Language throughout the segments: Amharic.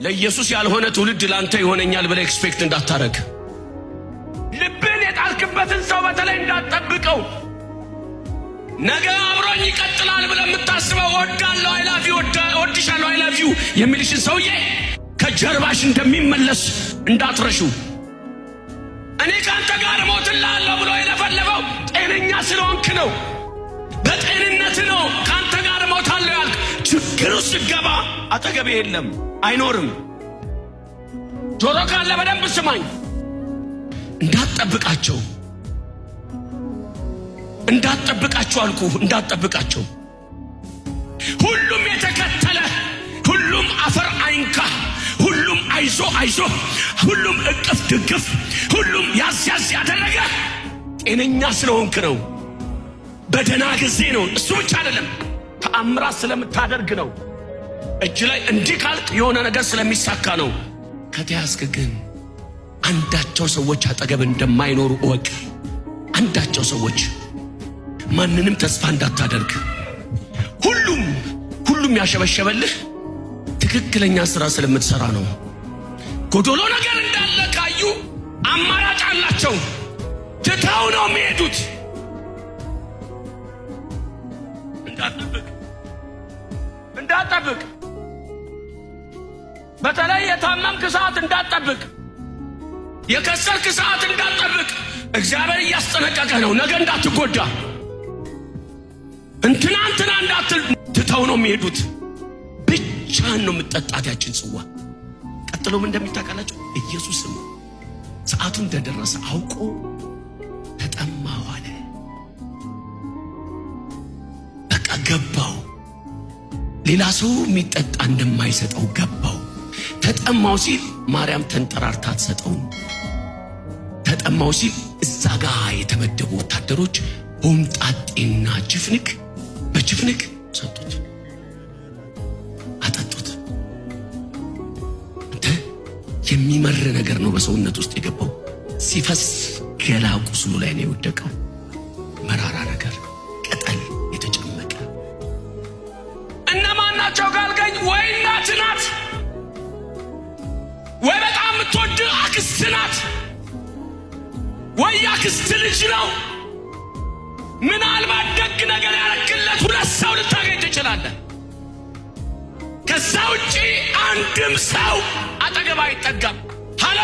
ለኢየሱስ ያልሆነ ትውልድ ለአንተ ይሆነኛል ብለህ expect እንዳታረግ። ልብን የጣልክበትን ሰው በተለይ እንዳትጠብቀው። ነገ አብሮኝ ይቀጥላል ብለህ የምታስበው፣ እወዳለሁ፣ I love you፣ እወድሻለሁ፣ I love you የሚልሽን ሰውዬ ከጀርባሽ እንደሚመለስ እንዳትረሹ። እኔ ከአንተ ጋር እሞትልሃለሁ ብሎ የለፈለፈው ጤነኛ ስለሆንክ ነው። በጤንነት ነው ከአንተ ጋር እሞታለሁ ያልክ። ችግር ውስጥ ስትገባ አጠገቤ የለም፣ አይኖርም። ጆሮ ካለ በደንብ ስማኝ። እንዳትጠብቃቸው፣ እንዳትጠብቃቸው አልኩ፣ እንዳትጠብቃቸው። ሁሉም የተከተለ፣ ሁሉም አፈር አይንካ፣ ሁሉም አይዞ አይዞ፣ ሁሉም እቅፍ ድግፍ፣ ሁሉም ያዝ ያዝ ያደረገ ጤነኛ ስለሆንክ ነው። በደህና ጊዜ ነው። እሱ ብቻ አይደለም፣ ተአምራት ስለምታደርግ ነው። እጅ ላይ እንዲህ ካልክ የሆነ ነገር ስለሚሳካ ነው። ከተያዝክ ግን አንዳቸው ሰዎች አጠገብ እንደማይኖሩ እወቅ። አንዳቸው ሰዎች፣ ማንንም ተስፋ እንዳታደርግ። ሁሉም ሁሉም ያሸበሸበልህ ትክክለኛ ስራ ስለምትሰራ ነው። ጎዶሎ ነገር እንዳለ ካዩ አማራጭ አላቸው። ትተው ነው የሚሄዱት። እንዳትጠብቅ፣ እንዳትጠብቅ። በተለይ የታመምክ ሰዓት እንዳትጠብቅ፣ የከሰርክ ሰዓት እንዳትጠብቅ። እግዚአብሔር እያስጠነቀቀ ነው። ነገ እንዳትጎዳ፣ እንትና እንትና እንዳትል፣ ትተው ነው የሚሄዱት። ብቻህን ነው የምትጠጣት ያችን ጽዋ። ቀጥሎም እንደሚታወቃላችሁ ኢየሱስም ሰዓቱ እንደደረሰ አውቆ ተጠማሁ አለ። በቃ ገባው። ሌላ ሰው የሚጠጣ እንደማይሰጠው ገባው። ተጠማው ሲል ማርያም ተንጠራርታ አትሰጠውም። ተጠማው ሲል እዛ ጋ የተመደቡ ወታደሮች ሆምጣጤና ችፍንክ በችፍንክ ሰጡት፣ አጠጡት። አንተ፣ የሚመር ነገር ነው በሰውነት ውስጥ የገባው። ሲፈስ ገላ ቁስሉ ላይ ነው የወደቀው። መራራ ነገር፣ ቅጠል የተጨመቀ። እነማን ናቸው ካልከኝ፣ ወይ እናት ናት፣ ወይ በጣም የምትወድ አክስት ናት፣ ወይ አክስት ልጅ ነው። ምናልባት ደግ ነገር ያረክለት ሁለት ሰው ልታገኝ ትችላለህ። ከዛ ውጪ አንድም ሰው አጠገብ አይጠጋም። ሃሎ፣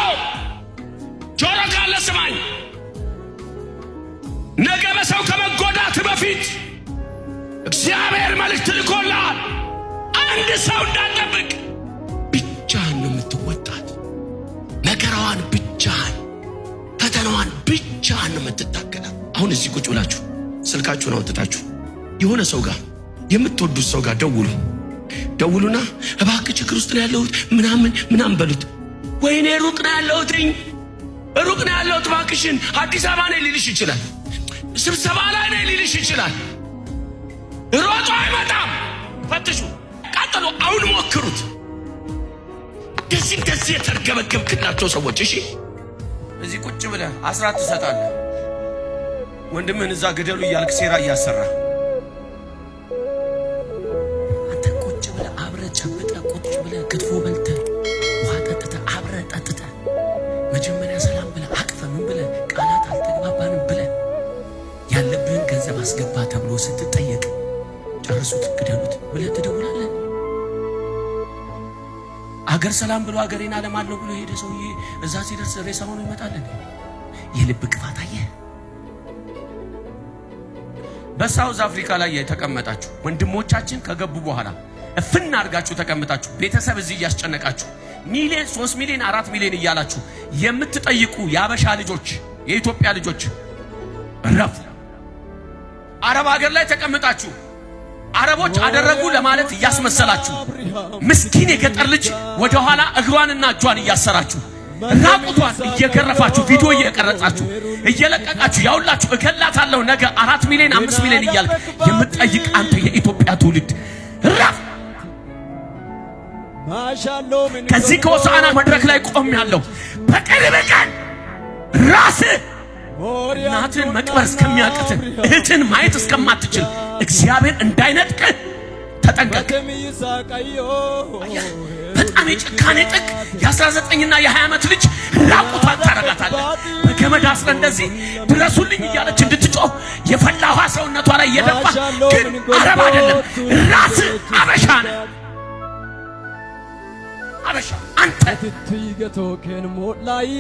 ጆሮ ካለ ስማኝ። ነገ በሰው ከመጎዳት በፊት እግዚአብሔር መልእክት ልኮልሃል። አንድ ሰው እንዳትጠብቅ። ብቻህን ነው የምትወጣት። መከራዋን ብቻህን፣ ፈተናዋን ብቻህን ነው የምትታገላት። አሁን እዚህ ቁጭ ብላችሁ ስልካችሁን አውጥታችሁ የሆነ ሰው ጋር፣ የምትወዱት ሰው ጋር ደውሉ። ደውሉና እባክህ ችግር ውስጥ ነው ያለሁት ምናምን ምናምን በሉት። ወይኔ ሩቅ ነው ያለሁትኝ፣ ሩቅ ነው ያለሁት፣ እባክሽን አዲስ አበባ ነኝ ሊልሽ ይችላል። ስብሰባ ላይ ነኝ ሊልሽ ይችላል። ሮጦ አይመጣም። ፈትሹ፣ ቀጥሉ፣ አሁን ሞክሩት። እንደዚህ እንደዚህ የተርገበገብክላቸው ሰዎች እሺ፣ እዚህ ቁጭ ብለህ አስራት ትሰጣለህ። ወንድምህን እዛ ግደሉ እያልክ ሴራ እያሰራ አንተ ቁጭ ብለህ፣ አብረህ ጨብጠህ፣ ቁጭ ብለህ፣ ክትፎ በልተህ፣ ውሃ ጠጥተህ፣ አብረህ ጠጥተህ፣ መጀመሪያ ሰላም ብለህ፣ አቅፈህ፣ ምን ብለህ፣ ቃላት አልተግባባንም ብለህ፣ ያለብህን ገንዘብ አስገባ ተብሎ ስትጠየቅ ጨርሱት፣ ግደሉት ብለህ ትደውላለህ። አገር ሰላም ብሎ አገሬን አለማለሁ ብሎ የሄደ ሰውዬ እዛ ሲደርስ ሬሳ ሆኖ ይመጣል። የልብ ክፋት አየህ። በ South Africa ላይ የተቀመጣችሁ ወንድሞቻችን ከገቡ በኋላ እፍን አድርጋችሁ ተቀምጣችሁ፣ ቤተሰብ እዚህ እያስጨነቃችሁ፣ ሚሊዮን፣ 3 ሚሊዮን፣ 4 ሚሊዮን እያላችሁ የምትጠይቁ የአበሻ ልጆች፣ የኢትዮጵያ ልጆች ረፉ። አረብ ሀገር ላይ ተቀምጣችሁ አረቦች አደረጉ ለማለት እያስመሰላችሁ፣ ምስኪን የገጠር ልጅ ወደኋላ እግሯንና እጇን እያሰራችሁ፣ ራቁቷን እየገረፋችሁ፣ ቪዲዮ እየቀረጻችሁ እየለቀቃችሁ፣ ያውላችሁ እገላታለሁ ነገ 4 ሚሊዮን 5 ሚሊዮን እያልክ የምትጠይቅ አንተ የኢትዮጵያ ትውልድ ረፍ። ከዚህ ከሆሳዕና መድረክ ላይ ቆሜያለሁ። በቅርብ ቀን ራስህ እናትህን መቅበር እስከሚያቅትህ፣ እህትህን ማየት እስከማትችል እግዚአብሔር እንዳይነጥቅህ ተጠንቀቅ። በጣም የጭካኔ ጥግ የ19ና የ20 ዓመት ልጅ ራቁቷን ታረጋታለህ። በገመድ አስረ እንደዚህ ድረሱልኝ እያለች እንድትጮህ የፈላ ውሃ ሰውነቷ ላይ እየደፋ፣ ግን አረብ አይደለም፣ ራስ አበሻ ነህ። አበሻ አንተ፣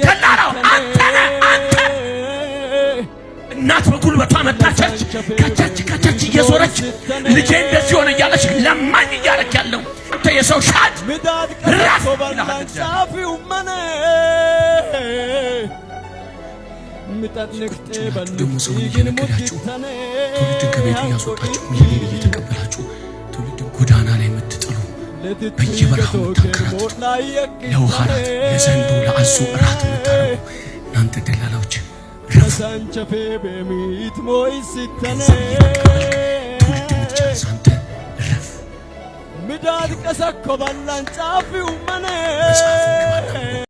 ደላላው አንተ ነህ። አንተ እናት በጉልበቷ መጣ church ከ church ከ church እየዞረች ልጄ እንደዚህ ሆነ እያለች ለማኝ እያለች ያለው አንተ የሰው ሻጭ ራስ ይልሃል እግዚአብሔር። ደግሞ ሰውን እየነገዳችሁ፣ ትውልድን ከቤቱ እያስወጣችሁ፣ ሚሊዮን እየተቀበላችሁ፣ ትውልድን ጎዳና ላይ የምትጥሉ፣ በየበረሃው የምታንከራትቱ፣ ለውሃ ራት፣ ለዘንዶ ለአዞ እራት የምታረጉ እናንተ ደላላዎች ረፉ። ገንዘብ እየተቀበልክ ትውልድ የምትጨርስ አንተ ረፍ።